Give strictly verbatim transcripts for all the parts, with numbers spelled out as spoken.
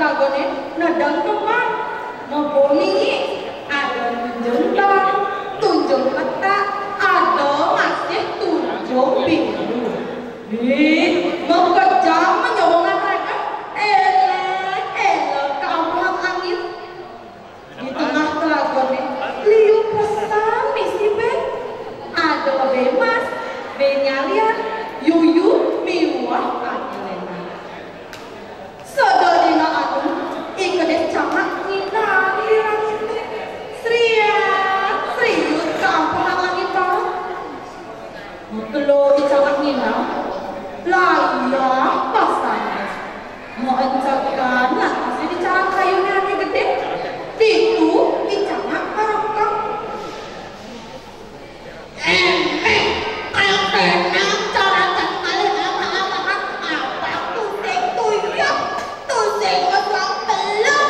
Ragone nedeng kemang, mebongi, ada tunjung bang, tunjung petak, ada masih tunjung biru. Ih, mekejang menyowongan raga, elek-elek keampuhan angin. Di tengah telagone, liu pesan misi be. Ada be mas, be nyalian, yuyu, miwah ane lenan. Sedina anu, I Kedis Cangak nginang di rangite. Sriat, sriut keampuhan angin banget. Mekelo I Cangak nginang, layah pasane. Meencekan lantasne di calang kayune ane gede. Ditu I Cangak ngerengkeng. Eh, eh, kalau tenang, cara cari maling apa-apaan, apa tusing tuyul, tusing ngebuang belum.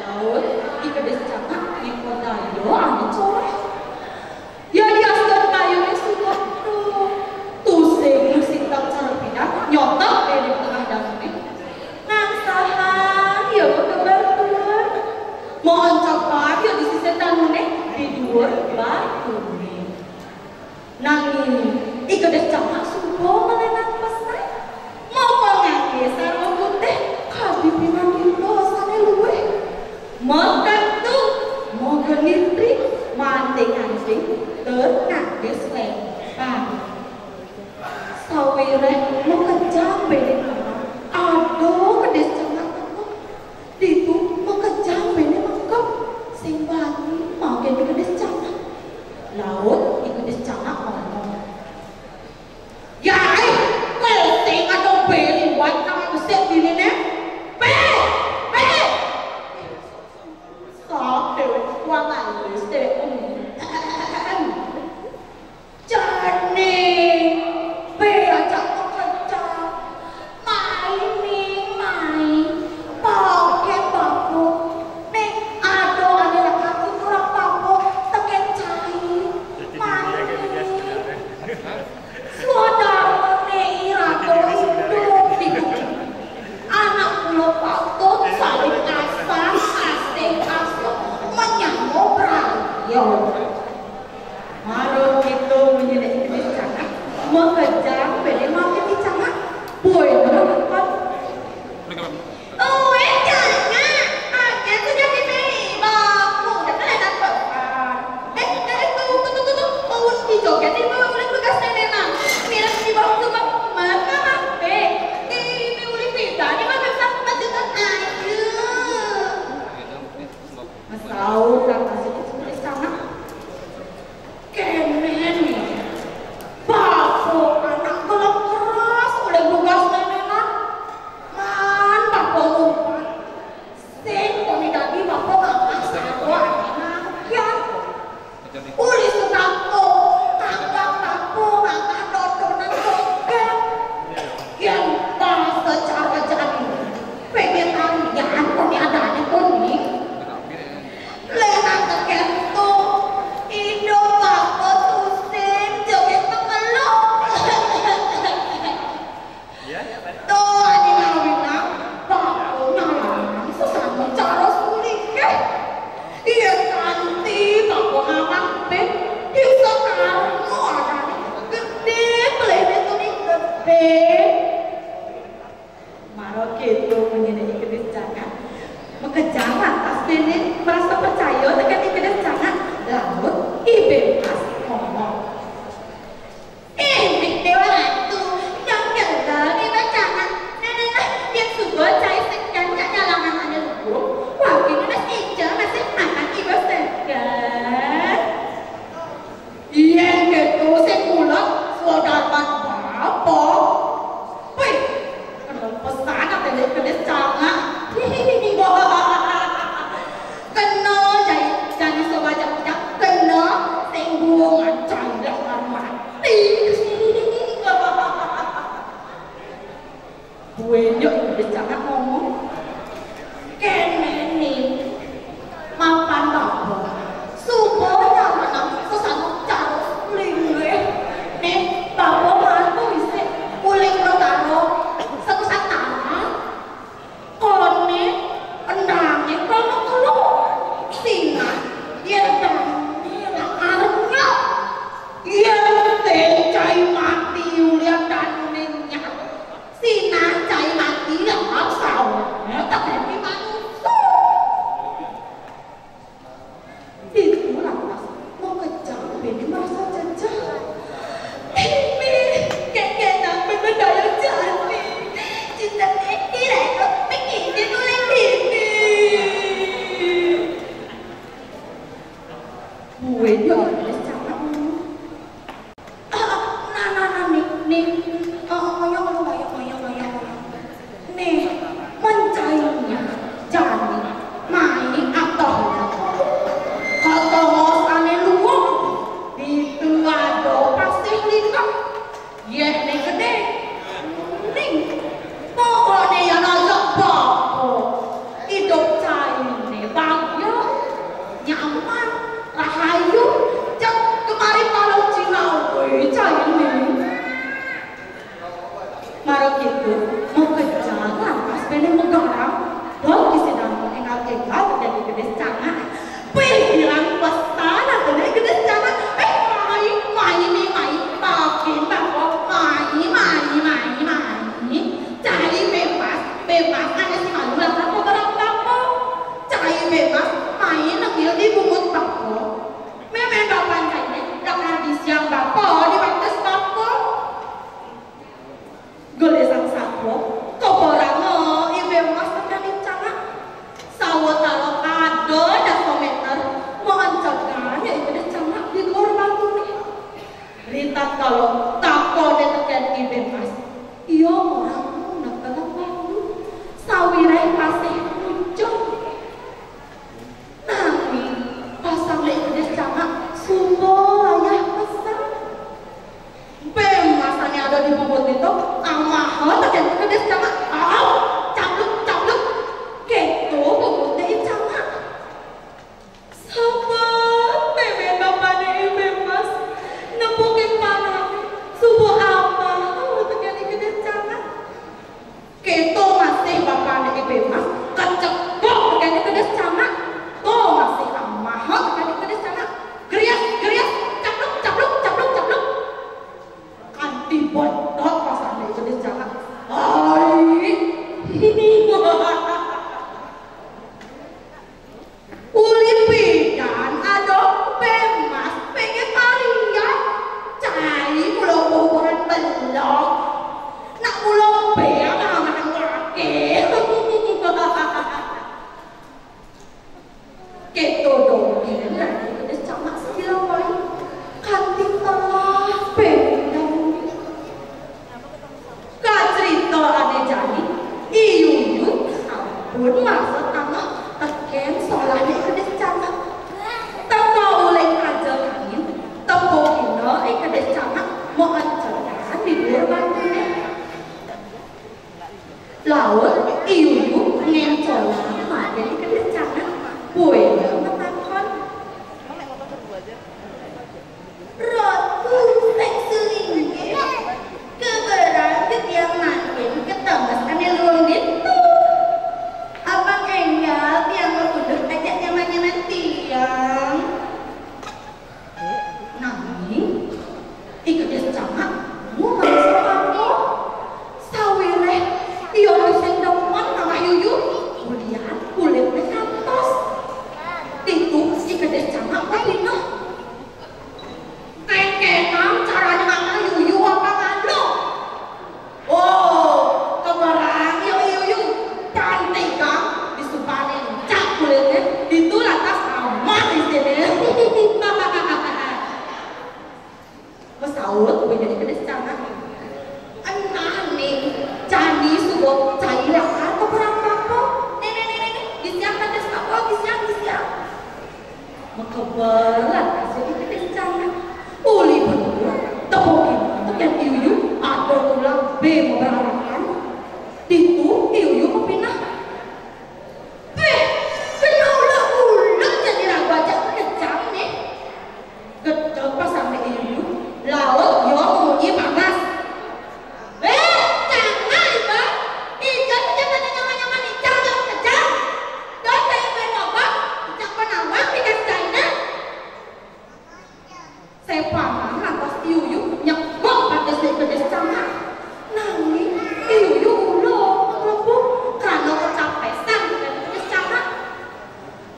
Laut, I Kedis Cangak ngeko dayo ane corah. Ya diasken kayune sudah tuh. Tusing musik tak cara pindah, nyotok deh di tengah dangune. Ngangsahan ya bekebantuan. Moncok bae ya di sisi tanune, di dhuwur batune. Nanging I Kedis Cangak suba ngelenan pesan. Moko ngangge sarwa putih, kadi pinanggih dosane luwih. Meketu, mogenitri, manting-anting, tur ngangge selempang. Sawiréh makejang béné kemang, ada Kedis Cangak teka. Ditu makejang béné mengkeb, sing wani mangkin Kedis Cangak. Laut I Kedis Cangak ngomong, "Yai Iya, Ida Cangak. Ah, nah, nah, nah, nih, nih. Ah, ngoyong lu, ngoyong, ngoyong, ngoyong, ngoyong. Nih, mencainya jani mai atau katongos ané luwung. Ditu ado pasih lima. Yéh né gedé. Ning, pokokné yén aja bapa. Idup cainé bagia, nyaman, rahayu, jang kemari palau cingawé cainé. Mara kitu, makejar lantas béné magarang, dot isi danau énggal-énggal dadi gedé cangak. Pikiran pesan atuh dadi gedé cangak. Eh, mai, mai, nih, mai. Makin bapa, mai, mai, mai, mai. Cai bebas, bebas ané si malu lakar barang bapa. Cai bebas, mai nengil di bungut bapa. Mémén bapa cainé, lakar disiang bapa, dibates bapa. Gelisang satua, kabaranga I Bémas tekén I Cangak. Sawatara ada dasa méter, maencegan ya I Gedé Cangak di duur batuné. Ritatkala takoné tekén I Bémas, ia ngorahang netelan batu, sawiréh pasih ucul. Nanging pasang I Gedé Cangak suba layah pesan. Bémas ané ada di bungut ditu, amaha tekén I Gedé Cangak. Au! Cabluk, cabluk. Kéto bungutné I Cangak. Sabab mémén bapané I Bémas nepukin panané, suba amaha tekén I Gedé Cangak. Kéto masih bapané I Bémas, kecebok tekén I Gedé Cangak. To masih amaha tekén I Gedé Cangak. Gerias, gerias, capluk, capluk, capluk, capluk. Kanti botot pasané I Gedé Cangak. Ai. Uli pidan, aduh, Bémas, pengen marian. Cai mula bubuhan belok. Nak mula béa mah manang laki. Kéto dogén, Raden Gedé Cangak sakilau waé. Kanti telah pengen. Kacrita ané jani, I Yuyu sampun maksud anak tekén solah I Gedé Cangak. Teka uling aja kain, tepukina I Gedé Cangak maencegan di duur batuné. Laut, I Yuyu ngéncolang makin I Gedé Cangak, buina matakon. Ratu, sing sulinggih, kabarang titiang mangkin ka tembes ané luung ditu. Apang énggal tiang maunduk aja nyaman-nyaman tiang. Nanging, I Gedé Cangak, mula mangsa apa? Sawiréh, ia sing demen ngamah Yuyu, ulian kulitné kantos. Ditu, I Gedé Cangak mapineh. Kéngkénang carané ngamah Yuyu apa ngandung? Oh, kabarang ia I Yuyu. Pantigang disubané encak kulitné, ditu lantas aman isiné. Masaut, bini I Gedé Cangak. Enah nih, jani suba cai lakar kabarang bapa. Nih, nih, nih, nih, nih. Disiang, lantas bapa, disiang, disiang. Makeber lantas I Gedé Cangak. Uli batur, tepukina tekén I Yuyu, ada tulang bé mabararakan. Ditu I Yuyu mapineh. Béh, kena uleg-uleg jani raga ajak kejang nih. Gedeg pasané I Yuyu, laut ia mamunyi panas. Béh, Cangak iba, iga kejang nyaman-nyaman, iga ajak kejang. Dot saya main lobak, cak panawak ikan China. Sépangan lantas I Yuyu nyebek patisné I Gedé Cangak. Nanging I Yuyu uleg nglebug krana kacapésan tekén I Gedé Cangak.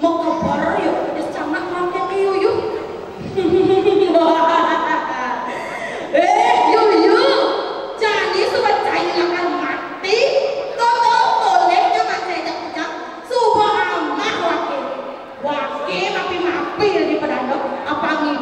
Makeber ya I Gedé Cangak mangkin I Yuyu. Eh, Yuyu, jani suba cai lakar mati, toto tolehnya masih ajak kejang, suba amah waké. Waké mapi-mapi di pedanda, apang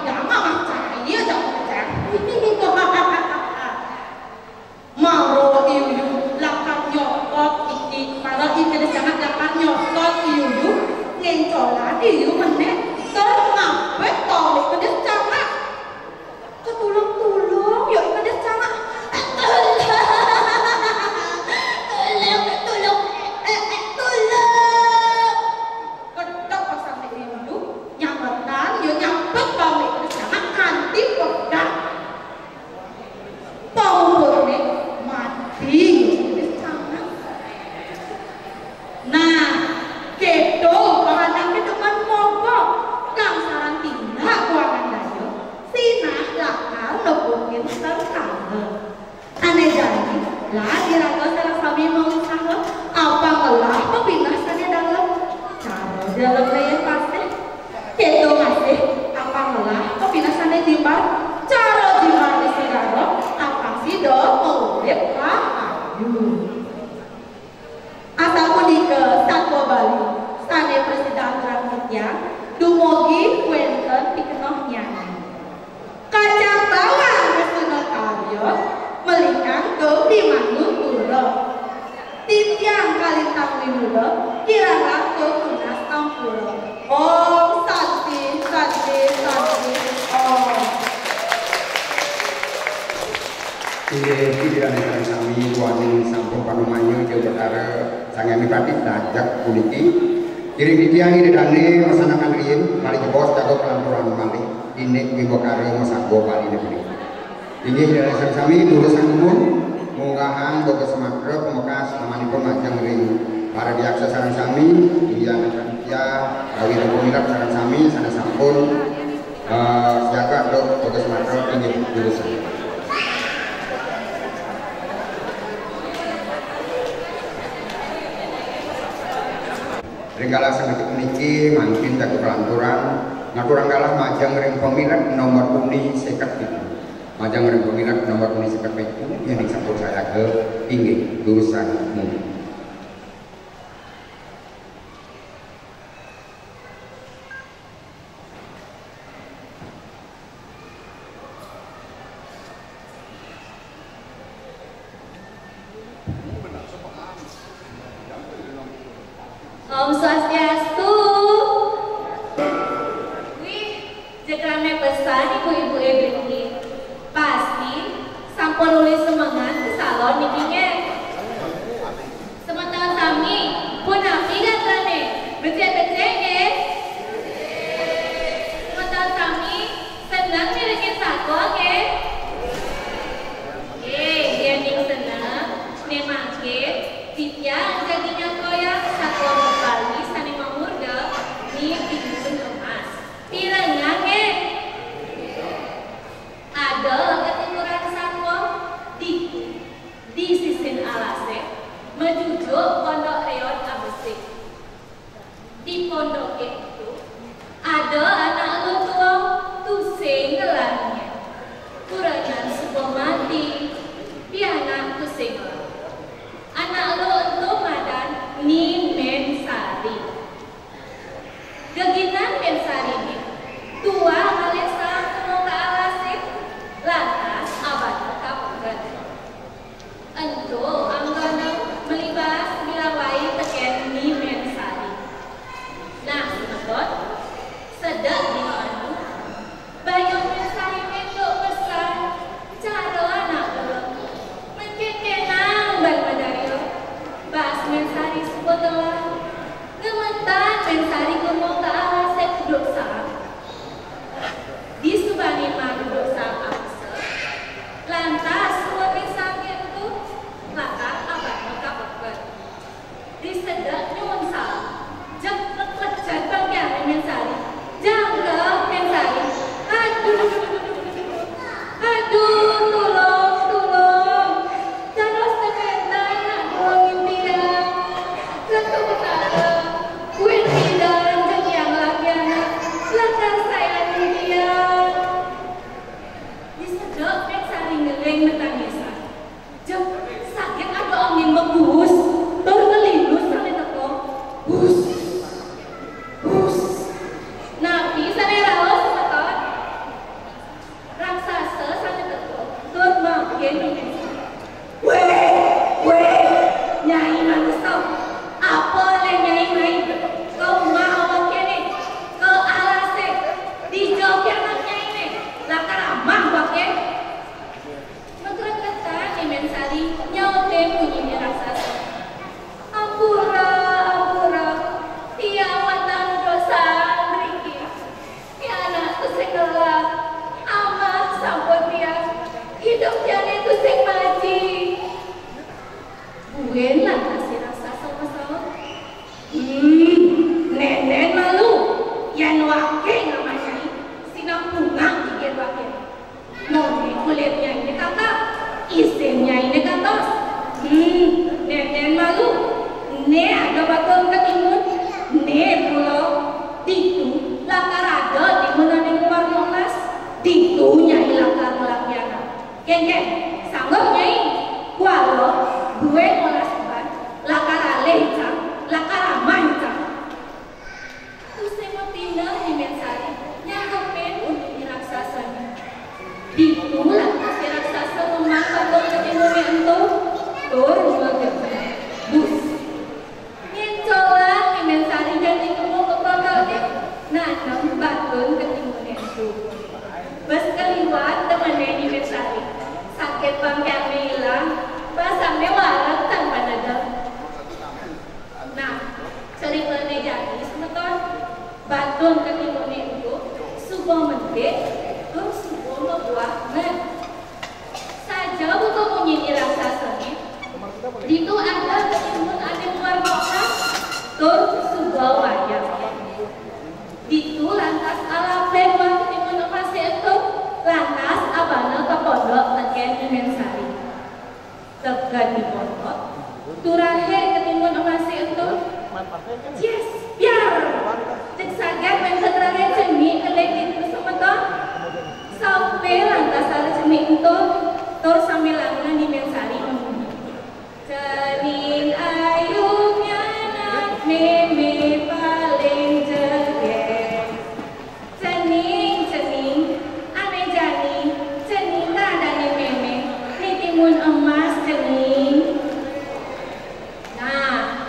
Inggih, Ida dané sareng sami, duaning sampun panumaya Ida Betara Sang Hyang Adipati dajeg puniki. Iring titiang Ida dané masanakan riin, malih jebos jaga kalanturang malih, indik wimbakara masaga Baliné puniki. Inggih, Ida dané sareng sami, durusang dumun, munggahang Bagus Matra pamekas namanipun majeng ring para diaksa sareng sami, inggih, anak panitia, rawuh ring pamilet sareng sami, sané sampun Eh, siaga untuk Bagus Matra, inggih, durusang. Ring galah sangketik puniki, mangkin jaga kalanturang, ngaturang galah majeng ring pamilet nomor undi seket pitu. Majeng ring pamilet nomor undi seket pitu, yén sampun sayaga, inggih, durusang mungkin. Om Swastiastu. Wih, jeg ramé pesan ibu-ibu é binungi. Pasti sampun nulis semengan ke salon niki nggih. Semeton sami, punapi gatrané? Becik-becik nggih? Semeton sami, seneng mirengang satua nggih? Nggih, yéning seneng, né mangkin titiang jagi nyatoyang satua Bali sané mamurda Ni Timun Emas. Pirengang nggih? Ada ketuturan satua di, di sisin alasé, majujuk pondok réon abesik. Di pondoké ento, ada anak luh tua tusing ngelah nyén. Kurenan suba mati, pianak tusing ngelah. Anak luh ento madan Ni Mén Sari. Geginan Mén Sariné tuah ngalih saang ka alasé, lantas abana ka peken. Ento anggona meli baas bilang wai tekén Ni Mén Sari. Nah, semeton, sedek dina anu, Bayuh Mén Sariné tuk pesan, cara anak ulun. Mén kénkénang ban madarya. Baas Mén Sari suba telah. Gemetan Mén Sari ngomong ka alasé duk saang. Disubané marep duk saang apesa, lantas suud ring saang kéto, lakar abana ka peken. Risedek nyuun saang, jeg klekejet bangkiané Mén Sari. Jangkep Mén Sari. Aduh, aduh, tulung, tulung. Dados tepentan nak tulungin tiang. Ratu Betara, buin pidan jeg tiang lakianak, lakar sayanin tiang. Disedek Mén Sari ngeling matangisan. Jeg, saget ada angin maguus, tur ngelindus sané teka. Hus, hus. Napi sané rauh, semeton? Raksasa sané teka, tur makin ngeling. Wéh, wéh, Nyai Manusem. Apa olih Nyai mai? Ka umah awaké né, ka alasé. Dija pianak Nyainé? Lakar amah awaké. Makreketan Ni Mén Sari nyautin munyiné raksasa. Ampura, ampura, tiang wantah dosa mriki. Pianak tusing ngelah, amah sampun tiang, idup tiangé tusing maji. Buin lantas si raksasa masaut. Hmm, nénén malu, yén waké ngamah Nyai, sinampungang gigir waké. Moné kulit Nyainé kakap, isin Nyainé kantos. Hmm, nénén malu, né ada bakung ketimun, né pulo, ditu lakar ada timun ané mawarna emas, ditu Nyai lakar ngelah pianak. Kénkén, sanggup Nyai? Kuala, buin ngolah suban, lakar alih icang, lakar amah icang. Tusing mapineh Ni Mén Sari, nyanggepin undiné raksasa. Ditu lantas si raksasa ngemang bakung ketimuné ento, tur magegi. Bus. Ngéncolang Ni Mén Sari jani tumbuk ka pondokné, nanem bakung ketimuné ento. Bes kaliwat temené Ni Mén Sari. Saget bangkiané Ditu ada ketimun ane mawarna emas tur suba wayah. Ditu lantas alapeh buah ketimun emas ento, lantas abana ka pondok teken Ni Men Sari. Teged di pondok, turahe ketimun emas ento. Yes, biar. Cek saget wenten rahe cenik kelek di semeton. Sampai lantas ada cenik ento, tur sambilanga Ni Men Sari mamunyi. Cening ayu pianak meme paling jeger. Cening, cening, ane jani, cening nadane meme, ni timun emas cening. Nah,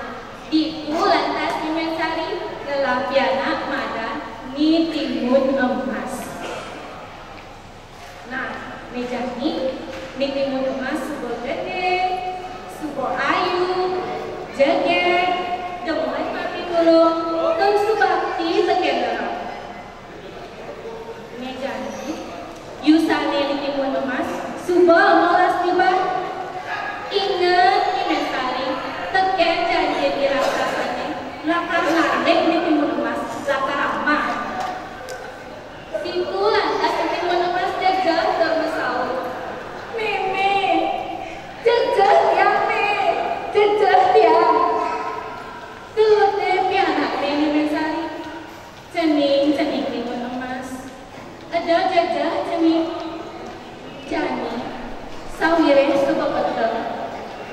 ditu lantas Ni Men Sari ngelah pianak madan ni timun emas. Nah, ne jani, ni timun emas suba gede, suba ayu, jeger, demen mapitulung, tur subakti teken rerama. Ne jani, yusane ni timun emas suba ngolas tiban. Inget Ni Men Sari, teken janjin I Raksasane, lakar nalih ni timun emas, lakar amah. Ditu lantas ni timun emas jegeh tur masaut, "Meme, jegeh tiang, Me, jegeh tiang." Tuh deh pianakne Ni Men Sari. Cening, cening timun emas. Eda jegeh cening. Jani, sawiréh suba peteng,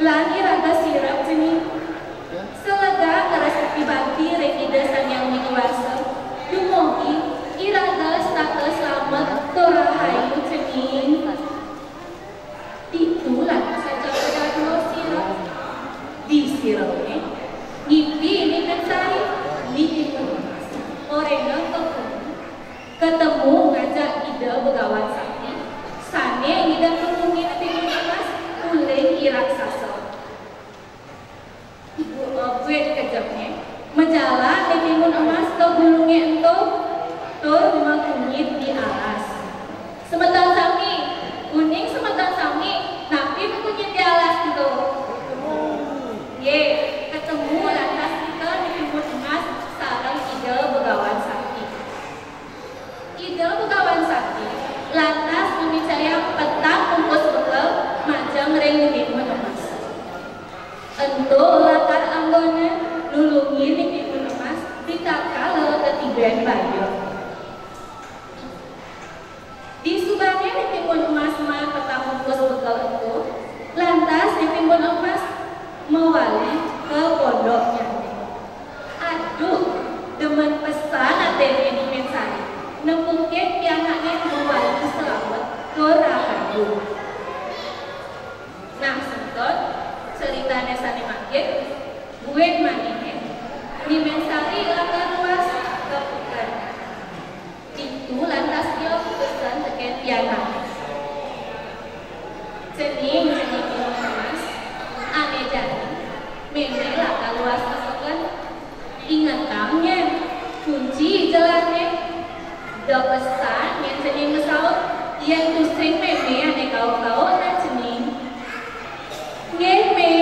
lan iraga sirep cening. Salegak ngresepake bakti ring Ida Sang Hyang Widhi Wasa, dumogi iraga setata slamet tur rahayu cening. Ditu lantas saja dadua sirep. Di sirepé, ngipi Ni Men Sari, Ni Timun Emas, oréngan ka bumi, katemu ngajak Ida Begawan Sakti, sané ngidang nulungin Ni Timun Emas uling i raksasa. Ibu, eh, buin kejepné, majalan Ni Timun Emas ka gulungé ento, tur makunyit di alas. Semeton sami, uning semeton sami, napi makunyit di alas ento? Nggih, katemu lantas nika Ni Timun Emas sareng Ida Begawan Sakti. Ida Begawan Sakti lantas mamicayang petang bungkus bekel majeng ring Ni Timun Emas. Ento lakar anggona nulungin Ni Timun Emas ritatkala katiben baya. Disubané Ni Timun Emas maan petang bungkus bekel ento, lantas Ni Timun Emas mawali ka pondoknyané. Aduh, demen pesan atiné Ni Men Sari, nepukin pianakné mawali slamet tur rahayu. Nah, semeton, ceritané sané mangkin, buin maniné, Ni Men Sari lakar luas ka peken. Ditu lantas ia pesen tekén pianak. Cening, cening Timun Emas, ané jani, mémé lakar luas ka peken. Ingetang nyén, kunci jelané. Da pesan nyén cening masaut, yén tusing mémé ané kauh-kauh nah cening. Nggih, Mé.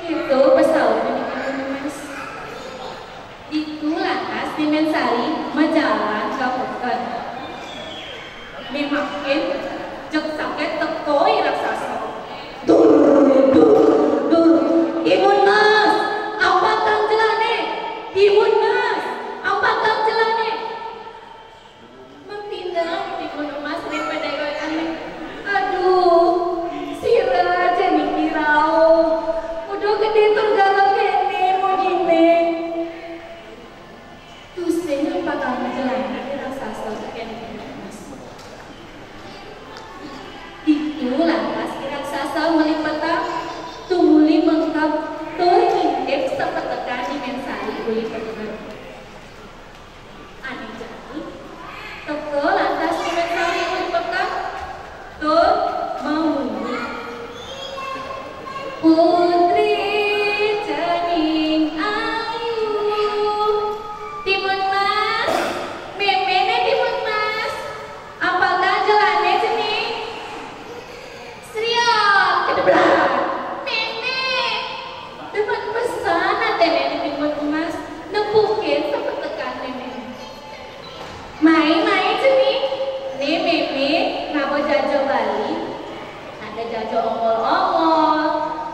Kéto pasautné Ni Timun Emas. Ditu lantas Ni Men Sari majalan ka peken. Mémé mangkin, jeg saget teka i raksasa. Dur, dur, dur. Timun Mas, ampakang jelané. Timun Mas, ampakang jelané. Mapineh Timun Emas ring padéwékané. Aduh, sira ja niki rauh. Uduh gedé tur galah kéné mudiné. Tusing ampakang jelané raksasa tekén Timun Emas. Ditu lantas i Ongol-ongol,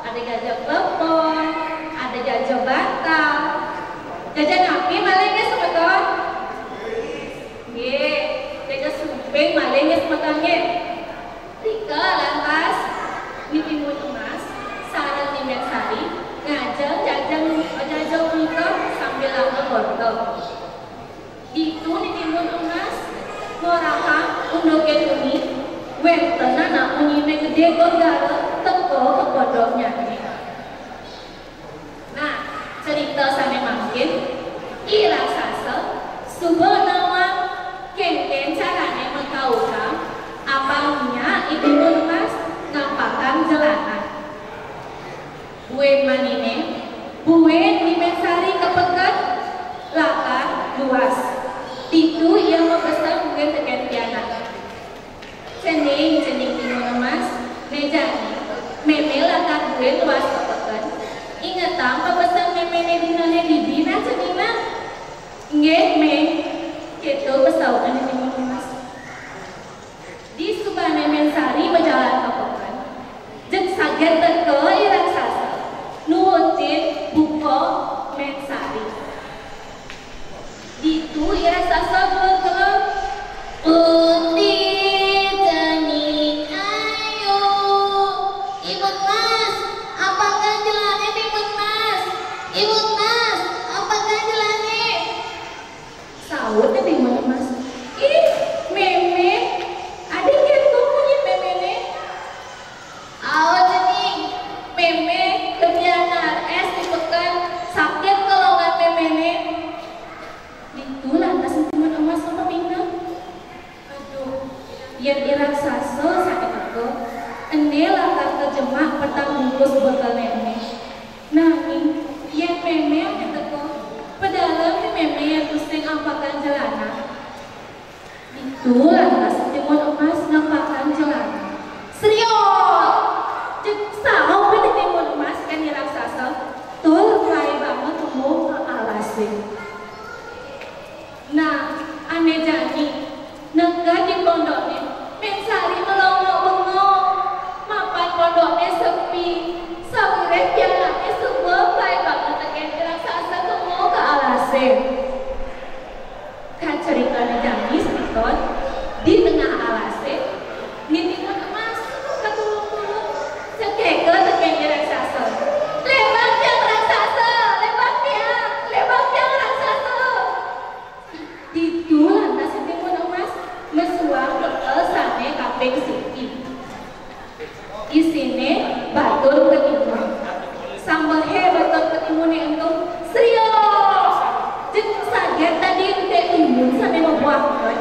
ada jaja klepon, ada jaja bantal. Jaja napi malih nggih semeton? Nggih, jaja sumping malih nggih semeton nggih. Rika lantas Ni Timun Emas sareng Ni Mén Sari ngajeng jaja, jaja punika sambil langgeng orta. Ditu Ni Timun Emas ngorahang unduk tuni, wénten anak munyiné gedé tur gara teka ka pondoknyané. Nah, cerita sané mangkin, I Raksasa suba nawang kénkén carané makautam, apang nyak I Timun Emas ngampakang jelanan. Buin maniné, buin Ni Mén Sari ka peken, lakar luas. Ditu ia mapesen buin tekén pianak. Cening, cening Timun Emas, né jani, mémé lakar buin luas ka peken. Ingetang pepesen méméné dinané dini nah cening nah. Nggih, Mé, kéto pasaukan Timun Emas. Disubané Mén Sari majalan ka peken, jeg saget teka I Raksasa nuutin buka Mén Sari. Ditu I Raksasa geleg-geleg, "Puti cening ayu." "Timun Emas, ampakang jelané, Timun Emas. Timun Emas, ampakang jelané." Saut Timun Emas, "Ih, mémé, adi kéto munyin méméné?" "Awa cening, mémé lebihan naar és di peken, saget ka longan méméné." Ditu lantas Timun Emas mapineh. Aduh, yén I Raksasa sané teka, ené lakar kajemak petang bungkus bekelné ené. Nanging, yén mémé ané teka, pedalem né mémé yén tusing ampakang jelanan. Ditu lantas Timun Emas ngampakang jelanan. Sriot! Jeg saut Timun Emas kén I Raksasa, tur mlaibanga temu ka alasé. Nah, ané jani, neked di pondokné, Mén Sari melongo-bengong. Mapan pondokné sepi, sawiréh pianakné suba mlaibanga tekén I Raksasa temu ka alasé. Kacaritané jani semeton, di tengah alasé, Ni Timun Emas katulung-tulung, cekek tekén I Raksasa. "Lebak tiang Raksasa, lebak tiang, lebak tiang Raksasa." Ditu lantas Timun Emas mesuang bekel sané kaping siki. Isiné batur ketimun. Sambehé batur ketimuné ento, sriot! Jeg saget dadi enték timun sané mabuahan.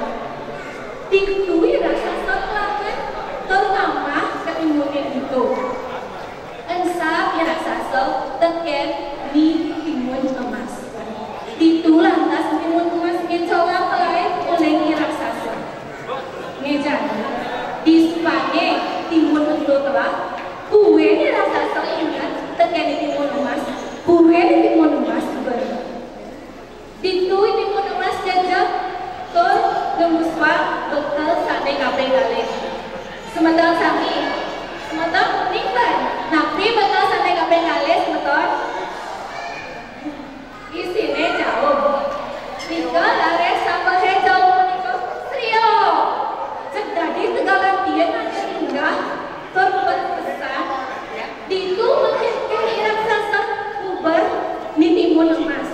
Ditu I Raksasa ngelangan tur ngamah ketimuné ento. Engsap I Raksasa tekén Ni Timun Emas. Ditu lantas Timun Emas ngéncolang kalair uling I Raksasa. Nggih jani, disubané timun ento telah, buin I Raksasa inget tekén Ni Timun Emas, buin Ni Timun Emas bener. Ditu Timun Emas jejeg tur ngembusuang bekel sané kaping kalih. Semeton sami, semeton uning kan? Napi bekel sané kaping kalih, semeton? Isiné jaum. Nika raris sambehé jaum punika, sriot! Jeg dadi tegalan tiun ané inggah tur berkesan. Ditu makin I Raksasa nguber Ni Timun Emas.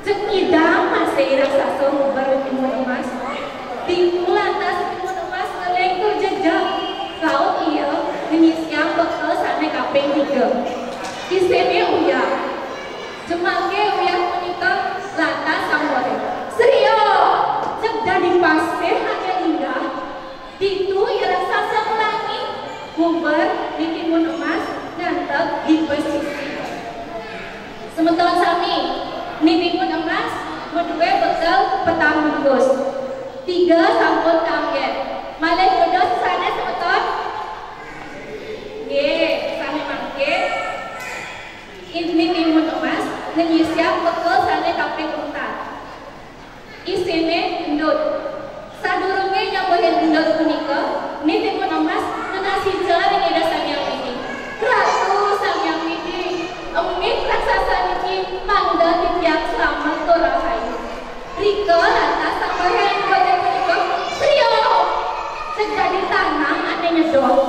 Jeg ngidang masih I Raksasa nguber Ni Timun Emas. Ditu lantas Timun Emas ngeling tur jejeg. Laut ia ngisiang bekel sané kaping tiga. Isiné uyah. Jemaké uyah punika lantas sambehé, sriot! Jeg dadi pasih ané inggah. Ditu I Raksasa nglangi, nguber Ni Timun Emas nganteg di pesisi. Semeton sami, Ni Timun Emas madué bekel petang bungkus. Tiga sampun kaanggén. Malih dados sané semeton? Nggih, sané mangkin. Ni Timun Emas ngenyisiang bekel sané kaping untat. Isiné endut. Sadurungé nyambehin endut punika, Ni Timun Emas nunas ica ring Ida Sang Hyang Dong.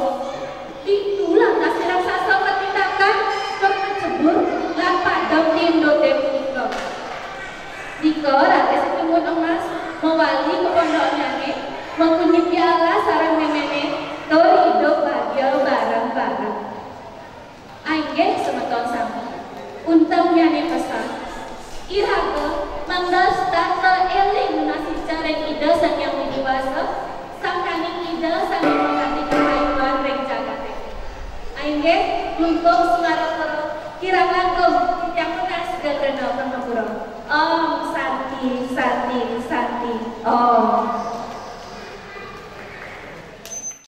Ditu lantas si raksasa katindakan tur kacebur lan padem ti indo dé punika. Dika raris timun emas mawali ka pondoknyané, makunyit piala sareng méméné, tur idup bahagia bareng-bareng. Inggih semeton sami. Untengnyané pesan. Iraga mangda setata éling nunas ica ring Ida Sang Hyang Widhi Wasa, sangkaning Ida sané makardi kahayuan ring jagaté. Inggih, Klungkung Sumarapura, kirang langkung titiang nunas geng rena pangampura. Om Santi, Santi, Santi, Om.